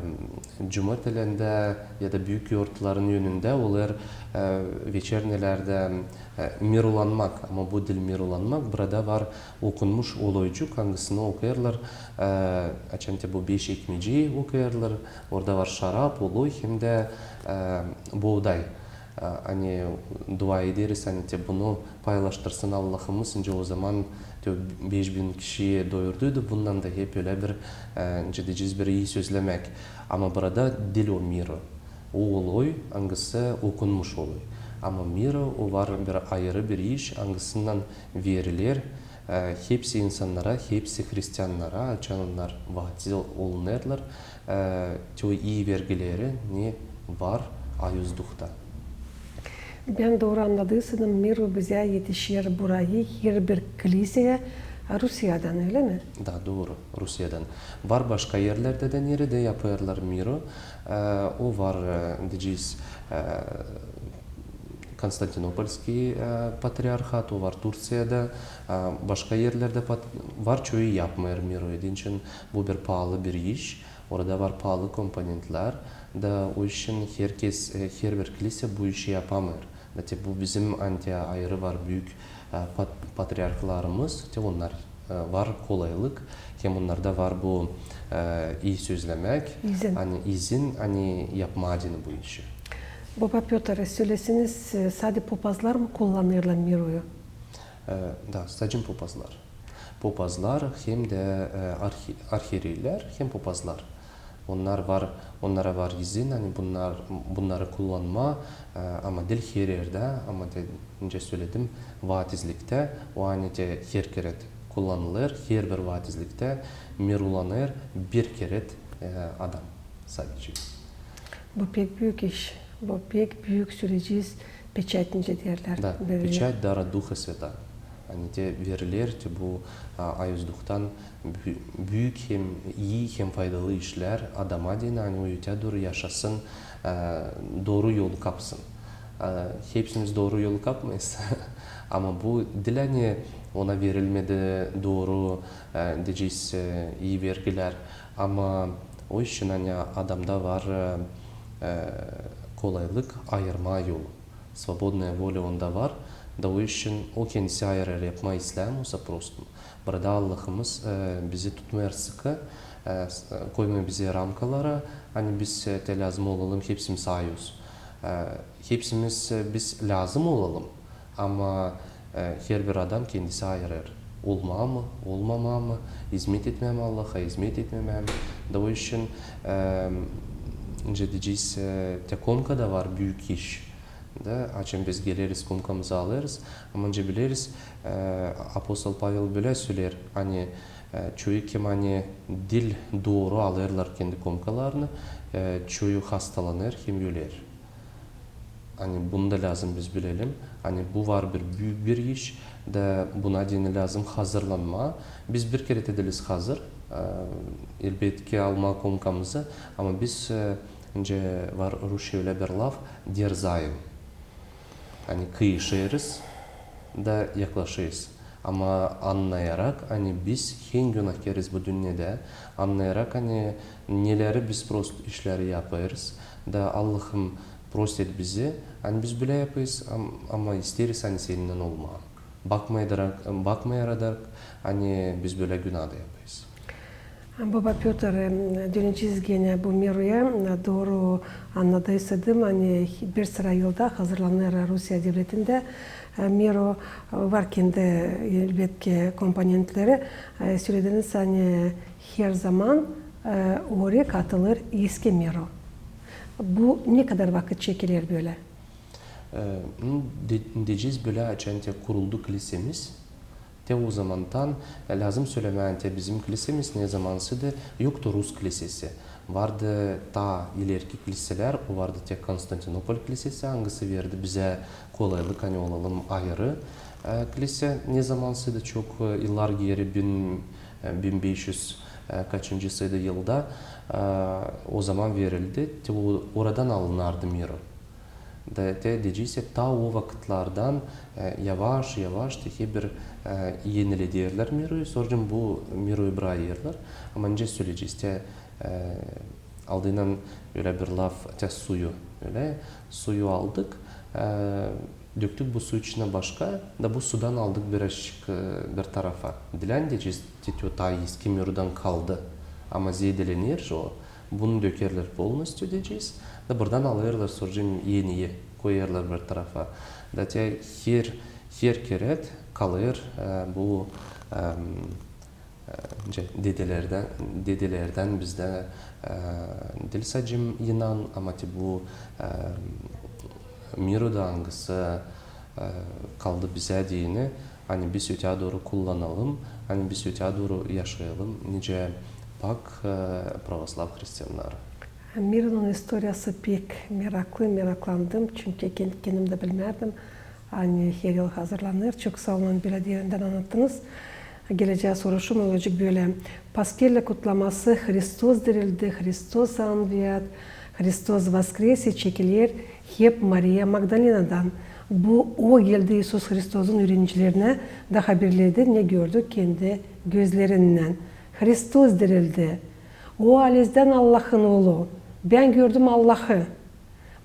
cuma telendä ya da büük yortların önündä olêr, e, veçernelerdä, e, mirulanmak. Ama bu diil mirulanmak, burada var okunmuş oloycuk, angısını okuyêrlar, e, açan te bu beş ekmeci okuyêrlar, orada var şarap, oloy hem dä, e, booday. E, ani dua ederiz, ani te bunu paylaştırsın Allahımız, nicä o zaman te beş bin kişiyi doyurduydu, bundan da hep ölä bir, e, nicä deyecez, bir ii sözlämäk. Ama burada diil o miru. O oloy, angısı okunmuş oloy. Ama miru, o var bir ayırı bir iş, angısından veriler, e, hepsi insannara, hepsi hristiannara, açan onnar vaatiz olunêrlar, e, te o ii vergileri, ne var auzlukta. Bän dooru annadıysaydım, miru bizä etişer burayı herbir kliseyä Rusiyadan, ölä mi? Da, dooru, Rusiyadan. Var başka erlerdä dä, neredä yapêrlar miru. E, o var, e, deyecez, e, Konstantinopolskiy, e, patriarhat, o var Turţiyada, e, başka erlerdä pat-, var, çoyu yapmêêr miru, deyni için bu bir paalı bir iş, orada var paalı komponentlär, da o için herkez, e, herbir klisä bu işi yapamêêr. Da te bu bizim, ani te ayırı var büük, e, pat-, patriarhlarımız, te onnar, e, var kolaylık, hem onnarda var bu, e, ii sözlämäk, izin, ani izin, ani yapmaa deyni bu işi. Boba Pötr, söleseniz, e, sade popazlar mı kullanêrlar miruyu? E, da, sadecä popazlar. Popazlar hem dä, e, arhi-, arhierelär, hem popazlar. Onnar var, onnara var izin, ani bunnar, bunnarı kullanmaa, e, ama diil her erdä, ama te, nicä söledim, vaatizliktä, o ani te her kerä kullanılêr, herbir vaatizliktä mirulanêr bir kerä, e, adam sadecä. Bu pek büük iş, bu pek büük, söleyecez, peçat, nicä deerlär. Da, peçat, dara Duha Sveta. Ani te veriler te bu, a, auzluktan bü-, büük hem ii hem faydalı işlär adama deyni, ani o ötää dooru yaşasın, e, dooru yolu kapsın. E, hepsimiz dooru yolu kapmêêrız. Ama bu diil ani ona verilmedi dooru, e, deyecez, e, ii vergilär. Ama o için ani adamda var, e, e, kolaylık ayırmaa yolu. Svobodnaya volä onda var, da o için o kendisi ayırêr, yapmaa islää mı, osa prosto. Burada Allahımız, e, bizi tutmêêr sıkı, e, s-, koymêêr bizi ramkalara, ani biz, e, te lääzım olalım hepsimiz ayuz. E, hepsimiz, e, biz lääzım olalım, ama, e, herbir adam kendisi ayırêr. Olmaa mı, olmamaa mı, izmet etmää mi Allaha, izmet etmemää mi. Da o için, e, nicä deyecez, e, te Komkada var büük iş. Da, açan biz geleriz, Komkamızı alêrız, ama nicä bileriz, e, apostol Pavel bölä söleer, ani, e, çoyu kim ani diil dooru alêrlar kendi Komkalarını, e, çoyu hastalanêr hem öler. Ani bunu da lääzım biz bilelim. Ani bu var bir büük bir iş, da buna deyni lääzım hazırlanmaa. Biz bir kerä dä diiliz hazır, e, elbetki almaa Komkamızı, ama biz, e, nicä var rusça ölä bir laf, дерзаем. Ani kıyışêrız da yaklaşêrız. Ama annayarak, ani biz hem günahkeriz bu dünnedä, annayarak, ani neleri biz prost işleri yapêrız, da Allahım, prost et bizi, ani biz bölä yapêrız, am-, ama isteeriz, ani Seninnän olmaa. Bakmayararak, bakmayararak, ani biz bölä günah da yapêrız. Boba Pötr, em, dönecez genä bu miruya, em, dooru annadıysaydım, ani bir sıra yılda hazırlanêr Rusiya devletindä, e, miru, e, var kendi, elbetki, komponentleri. E, sölediniz, ani her zaman, e, oraya katılêr eski miru. Bu ne kadar vakıt çekiler bölä? E, nu, de-, deyecez bölä, açan te kuruldu klisemiz, te o zamandan, e, lääzım sölemää, te bizim klisemiz ne zamansıydı yoktu rus klisesi. Vardı taa ilerki kliselär, o vardı tek Konstantinopol klisesi, angısı verdi bizä kolaylık, ani olalım ayırı, e, klise. Ne zamansıydı çok, e, yıllar geeri, bin, e, bin beş üz, e, kaçıncısıydı yılda, e, o zaman verildi. Te o, oradan alınardı miru. Da te deyecez, taa o vakıtlardan, e, yavaş-yavaş te herbir, e, enilederlär miroyu, sora bu miroyu brakêrlar. Ama nicä söleyecez, te, e, aldıynan ölä bir laf, te suyu, ölä, suyu aldık, e, döktük bu su içinä başka, da bu sudan aldık birazçık, e, bir tarafa. Diil ani deyecez, te o taa eski mirodan kaldı. Ama zeedelener o, bunu dökerlär polnostyu deyecez, da buradan alêrlar sora eniyi, koyêrlar bir tarafa. Da te her, her kerä kalêr, e, bu, em, e, nicä dedelerdän, dedelerdän bizdä, e, diil sade inan, ama te bu, e, miroda, angısı, e, kaldı bizä deyni, ani biz öteyä dooru kullanalım, ani biz öteyä dooru yaşayalım, nicä pak, e, pravoslav hristiannarı. Mironun istoriyası pek meraklı, meraklandım, çünkü ken-, kendim dä bilmärdim. Ani her yıl hazırlanêr. Çok saa olun, bölä derindän annattınız. Gelecää soruşum olacek bölä. Paskella kutlaması, Hristos dirildi, Hristos anviat, Hristos voskresie çekiler hep Mariya Magdalinadan. Bu o geldi İisus Hristosun üürenicilerinä da haberledi, ne gördü kendi gözlerinnän. Hristos dirildi. O halizdän Allahın Oolu. Bän gördüm Allahı.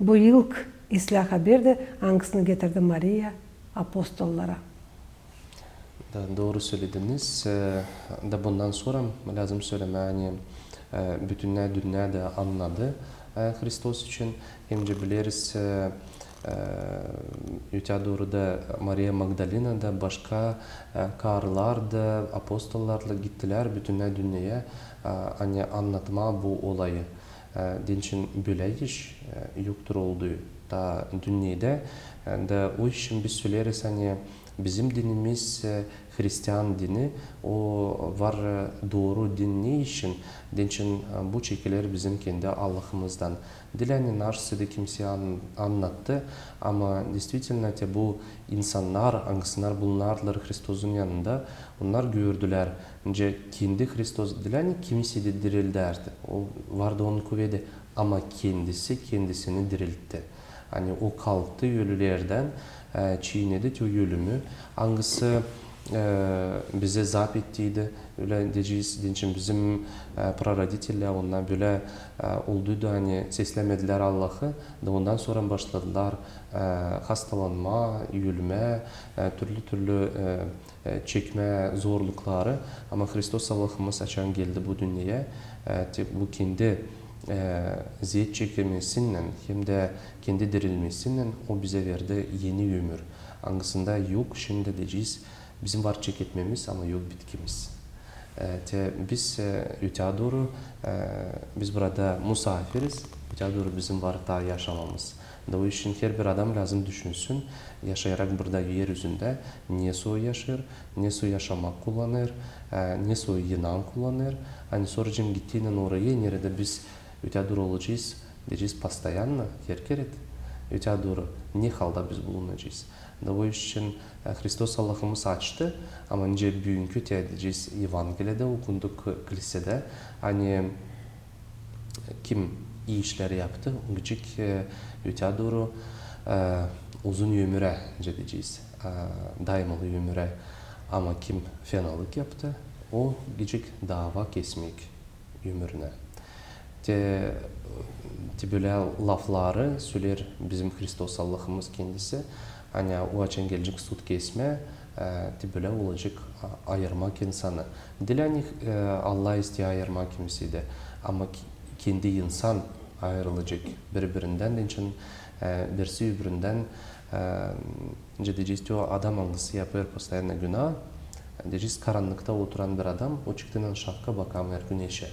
Bu ilk islää haberdi, angısını getirdi Mariya apostollara. Da, dooru sölediniz. E, da bundan sora lääzım sölemää, ani, e, bütün dünnä dä annadı, e, Hristos için. Hem dä bileriz, e, e, öteyä dooru da Mariya Magdalina da, başka, e, karılar da apostollarlan gittilär bütün dünneyä, e, ani annatmaa bu olayı. E, deyni için bölä iş, e, yoktur oldu taa dünnedä. E, da o için biz söleriz, ani bizim dinimiz, e, hristian dini, o var, e, dooru din. Ne için? Deyni için, e, bu çekiler bizim kendi Allahımızdan. Diil ani naşey da kimseyä an-, annattı, ama действительно te bu insannar, angısınnar bulunardılar Hristosun yanında, onnar gördülär, nicä kendi Hristos diil ani kimisi dä dirildärdi. O vardı onun kuvedi, ama kendisi kendisini diriltti. Ani o kalktı ölülerdän, e, çiinedi te o ölümü, angısı, e, bizä zaap ettiydi, ölä deyecez, deyni için bizim, e, praroditelä, onnar bölä, e, olduydu, ani seslämedilär Allahı, da ondan sora başladılar, e, hastalanmaa, ölmää, e, türlü-türlü, e, e, çekmää zorlukları. Ama Hristos Allahımız açan geldi bu dünneyä, e, te bu kendi, e, zeet çekmesinnän hem dä kendi dirilmesinnän o bizä verdi eni ömür. Angısında yok, şindi deyecez, bizim var çeketmemiz, ama yok bitkimiz. E, te biz, e, öteyä dooru, e, biz burada musaafiriz, öteyä dooru bizim var taa yaşamamız. Da o için herbir adam lääzım düşünsün, yaşayarak burada er üzündä, nesoy yaşêêr, nesoy yaşamak kullanêr, e, nesoy inan kullanêr. Ani sora gittiynän oraya, neredä biz öteyä dooru olacez, deyecez, постоянно, her kerä öteyä dooru, ne halda biz bulunacez. Da o için, e, Hristos Allahımız açtı, ama nicä büünkü te deyecez, Evangeliyada okunduk kilisedä, ani kim ii işleri yaptı, o gıcık, e, öteyä dooru, e, uzun ömürä, nicä deyecez, e, daymalı ömürä. Ama kim fenalık yaptı, o gıcık daava kesmäk ömürünä. Te, te bölä lafları söleer bizim Hristos Allahımız kendisi, ani o açan gelecek sud kesmää, e, te bölä olacek a-, ayırmak insanı. Diil ani, e, Allah isteer ayırmak kimseyi dä, ama k-, kendi insan ayırılacek biri-birindän, deyni için, e, birisi öbüründän, e, nicä deyecez, te o adam, angısı yapêr постоянно günaa, deyecez, karannıkta oturan bir adam, o çıktıynan şafka bakamêêr güneşä.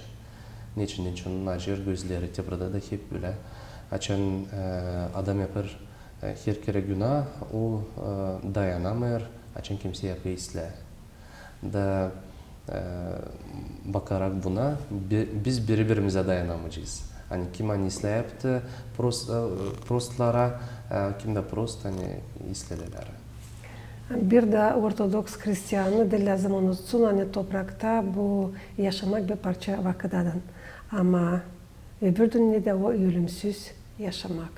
Neçin? Deyni için onun acêêr gözleri, te burada da hep bölä. Açan, e, adam yapêr, e, her kerä günaa, o, e, dayanamêêr, açan kimsey yapêr islää. Da, e, bakarak buna, bi-, biz biri-birimizä dayanamayacez. Ani kim ani islää yaptı prost-, e, prostlara, e, kim dä prost ani islelär. Bir dä ortodoks hristianı diil lääzım unutsun, ani toprakta bu yaşamak bir parça vakıdadan. Ama öbür dünnedä o ölümsüz yaşamak.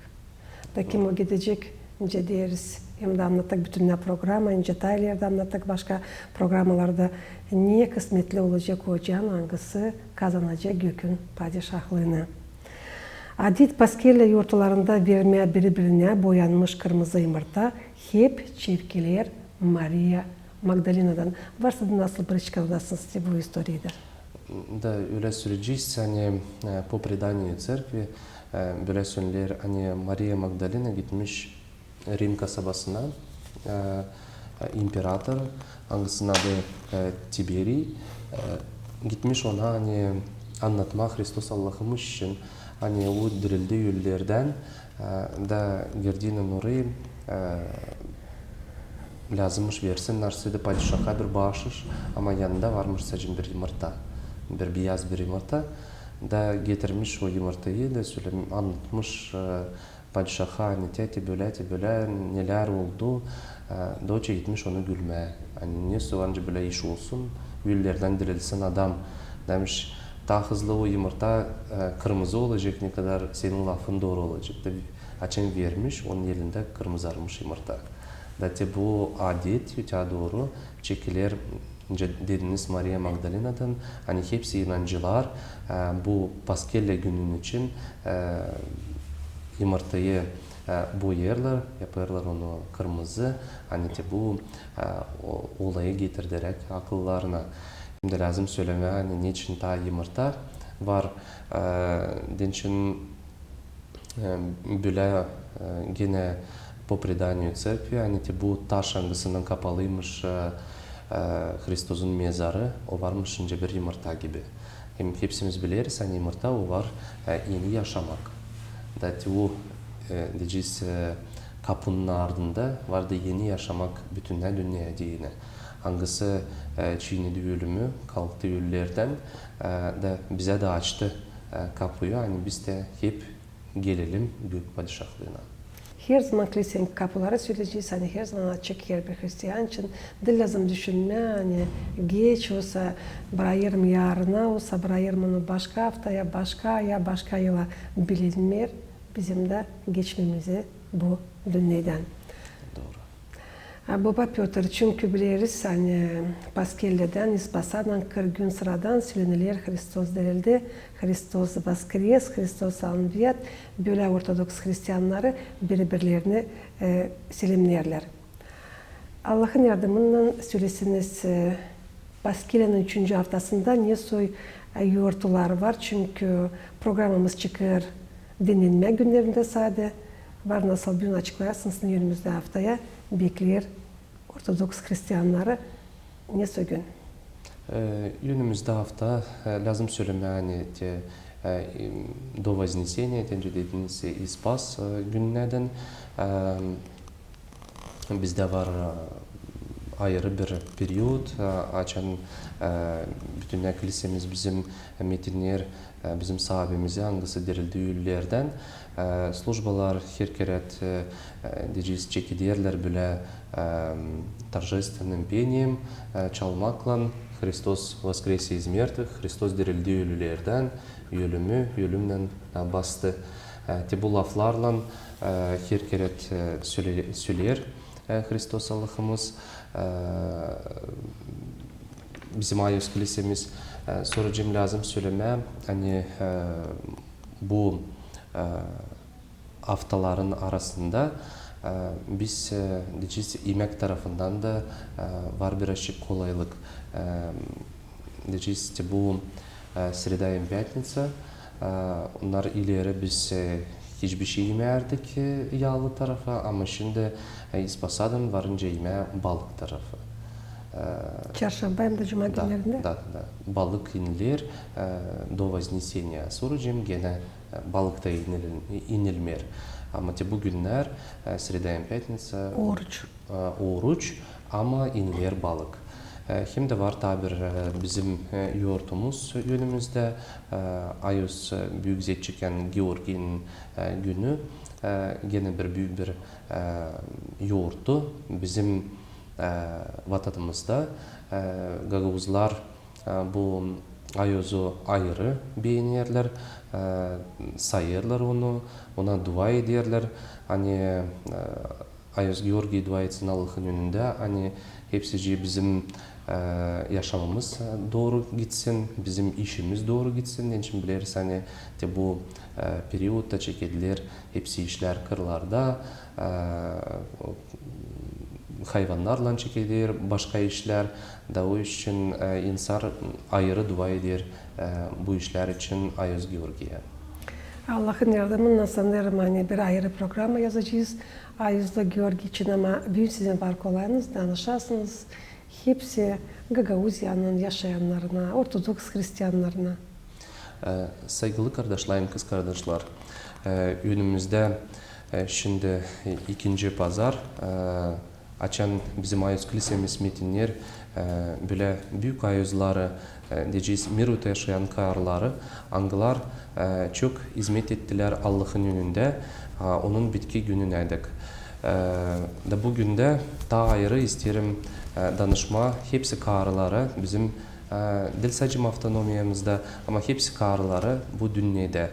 Da kim o gidecek, nicä deeriz, hem dä annattık bütünnä programa, nicä taa ileri dä annattık başka programalarda, ne kısmetli olacek o ocan, angısı kazanacek gökün padişahlıını. Adet Paskellä yortularında vermää biri-birinä boyanmış kırmızı yımırta hep çevkiler Mariya Magdalinadan. Var sizdä nasıl bir açıkladasınız bu istoriyayı da? Da ölä söleyecez, ani, e, по преданию церкви, e, bölä sölener, ani Mariya Magdalina gitmiş Rim kasabasına, e, e, imperator, angısının adı, e, Tiberiy, e, gitmiş ona, ani annatmaa Hristos Allahımız için, ani o dirildi ölülerdän, e, da girdiynän orayı, e, lääzımmış versin narsedi padişaha bir baaşış, ama yanında varmış sade bir yımırta, bir biyaz bir yımırta. Da getirmiş o yımırtayı da sölem-, annatmış, e, padişaha, ani te, te bölä, te bölä, nelär oldu. E, da o çeketmiş onu gülmää. Ani ne soy var nicä bölä iş olsun, ölülerdän dirilsin adam. Demiş, taa hızlı o yımırta, e, kırmızı olacek, ne kadar senin lafın dooru olacek. Da açan vermiş, onun elindä kırmızarmış yımırta. Da te bu adet, ötää dooru çekiler, nicä dediniz, Mariya Magdalinadan, ani hepsi inancılar, e, bu Paskellä günün için, e, yımırtayı, e, boyêrlar, yapêrlar onu kırmızı, ani te bu, e, o, olayı getirderäk akıllarına. Hem dä lääzım sölemää, ani neçin taa yımırta var, e, deyni için, e, bölä, e, genä по преданию церкви, ani te bu taş, angısınnan kapalıymış, e, e, Hristosun mezarı, o varmış nicä bir yımırta gibi. Hem hepsimiz bileriz, ani yımırta o var, e, eni yaşamak. Da te o, e, deyecez, e, kapunun ardında vardı eni yaşamak bütünnä dünneyä deyni. Angısı, e, çiinedi ölümü, kalktı ölülerdän, e, da bizä dä açtı, e, kapuyu, ani biz dä hep gelelim gök padişahlıına. Herzaman kilisenin kapuları, söleyecez, ani herzaman açık herbir hristian için. Diil lääzım düşünmää, ani geç olsa, brakêrım yaarına, olsa brakêrım onu başka aftaya, başka aya, başka yıla. Bilinmeer bizim dä geçmemizi bu dünneydän. Dooru. A, boba Pötr, çünkü bileriz, ani Paskellädän, İspasardan kırk gün sıradan söleniler: Hristos dirildi, Hristos воскрес, Христос воскрес, bölä ortodoks hristiannarı biri-birlerini, e, selemneerlär. Allahın yardımınnan sölesin, e, Paskellänin üçüncü aftasında ne soy, e, yortular var, çünkü programamız çıkêr dinnenmä günnerindä sade. Var nasıl bir gün açıklayasınız, önümüzdä aftaya bekleer ortodoks hristiannarı ne soy gün? E, önümüzdä afta, e, lääzım sölemää, ani te, e, до Вознесения, te dediniz, İspas, e, günnädän, e, bizdä var, e, ayırı bir period, e, açan, e, bütünnä kilisemiz bizim metinner, e, bizim Saabimizi, angısı dirildi ölülerdän. E, slujbalar her kerä, e, e, deyecez, çekederlär bölä, e, торжественным пением, e, çalmaklan, Христос воскресе из мертвых, Hristos dirildi ölülerdän, ölümü ölümnän, e, bastı. E, te bu laflarlan, e, her kerä, e, söle-, söleer, e, Hristos Allahımız, e, bizim Ayos kilisemiz. E, sora hem lääzım sölemää, ani, e, bu, e, aftaların arasında, e, biz, e, deyecez, imäk tarafından da, e, var birazçık kolaylık. E, deyecez, te bu, e, среда hem пятница, e, onnar ileri biz, e, hiçbir şey imärdik, e, yaalı tarafı, ama şindi, e, İspasadan varınca imää balık tarafı. E, Çarşamba hem dä cuma günnerindä? Da, da. Balık iniler, e, до Вознесения. Sora hem genä, e, balık da inil-, inilmeer. Ama te bu günnär, e, среда hem пятница, oruç. E, oruç, ama iniler balık. E, hem dä var taa bir, e, bizim, e, yortumuz önümüzdä, e, Ayos, e, büük zertçekän Georgiynin, e, günü, e, genä bir büük bir, e, yortu bizim, e, vatanımızda, e, gagauzlar, e, bu Ayozu ayırı beenerlär, e, sayêrlar onu, ona dua ederlär. Ani, e, Ayoz Georgiy dua etsin Allahın önündä, ani hepsicii bizim, e, yaşamamız, e, dooru gitsin, bizim işimiz dooru gitsin. Neçin bileriz, ani te bu, e, periodta çekediler hepsi işlär kırlarda, e, hayvannarlan çekediler başka işlär. Da o için, e, insan ayırı dua eder, e, bu işlär için Ayoz Georgiyä. Allahın yardımınnan sanêrım, ani bir ayırı programa yazacez Ayozlu Georgiy için, ama büün sizin var kolayınız danışasınız hepsi Gagauziyanın yaşayannarına, ortodoks hristiyannarına. E, saygılı kardaşlarım, kızkardaşlar, e, önümüzdä, e, şindi, e, ikinci pazar, e, açan bizim ayoz klisemiz Metinner, e, bölä büük ayozları, e, deyecez, Mirut'ta yaşayan kaarıları, angılar, e, çok izmet ettilär Allahın önündä, a, onun bitki gününädäk. E, da bu gündä taa ayırı isteerim, e, danışmaa hepsi kaarılara bizim, e, diil sade avtonomiyamızda, ama hepsi kaarılara bu dünnedä.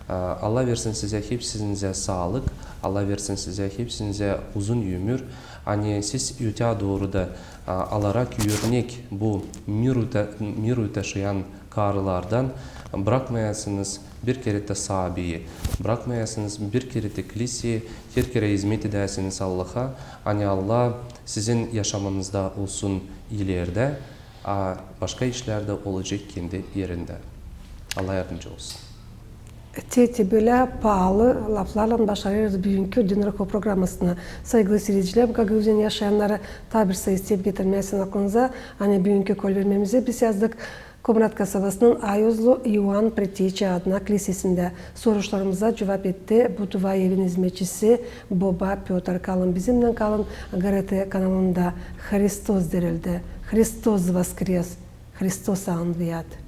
E, Allah versin sizä hepsinizä saalık, Allah versin sizä hepsinizä uzun ömür. Ani siz ötää dooru da, e, alarak örnek bu Mirut'ta, Mirut'ta yaşayan kaarılardan, brakmayasınız bir kerä dä saabeyä, brakmayasınız bir kerä dä kliseyi, herkerä izmet edäsiniz Allaha, ani Allah sizin yaşamanızda olsun ilerdä, a başka işlär dä olacek kendi erindä. Allah yardımcı olsun. Te, te bölä paalı laflarlan başarêrız büünkü Din Ruhu programasını. Saygılı siiredicilär, Gagauziyanın yaşayannarı, taa bir sayı isteerim getirmää sizin aklınıza, ani büünkü kolvermämizä biz yazdık Komrat kasabasının Ayozlu İoan Preteçi adına klisesindä. Soruşlarımıza cuvap etti bu dua evin izmetçisi Boba Pötr. Kalın bizimnän, kalın GRT kanalında. Hristos dirildi. Hristos воскрес. Hristos анвиат.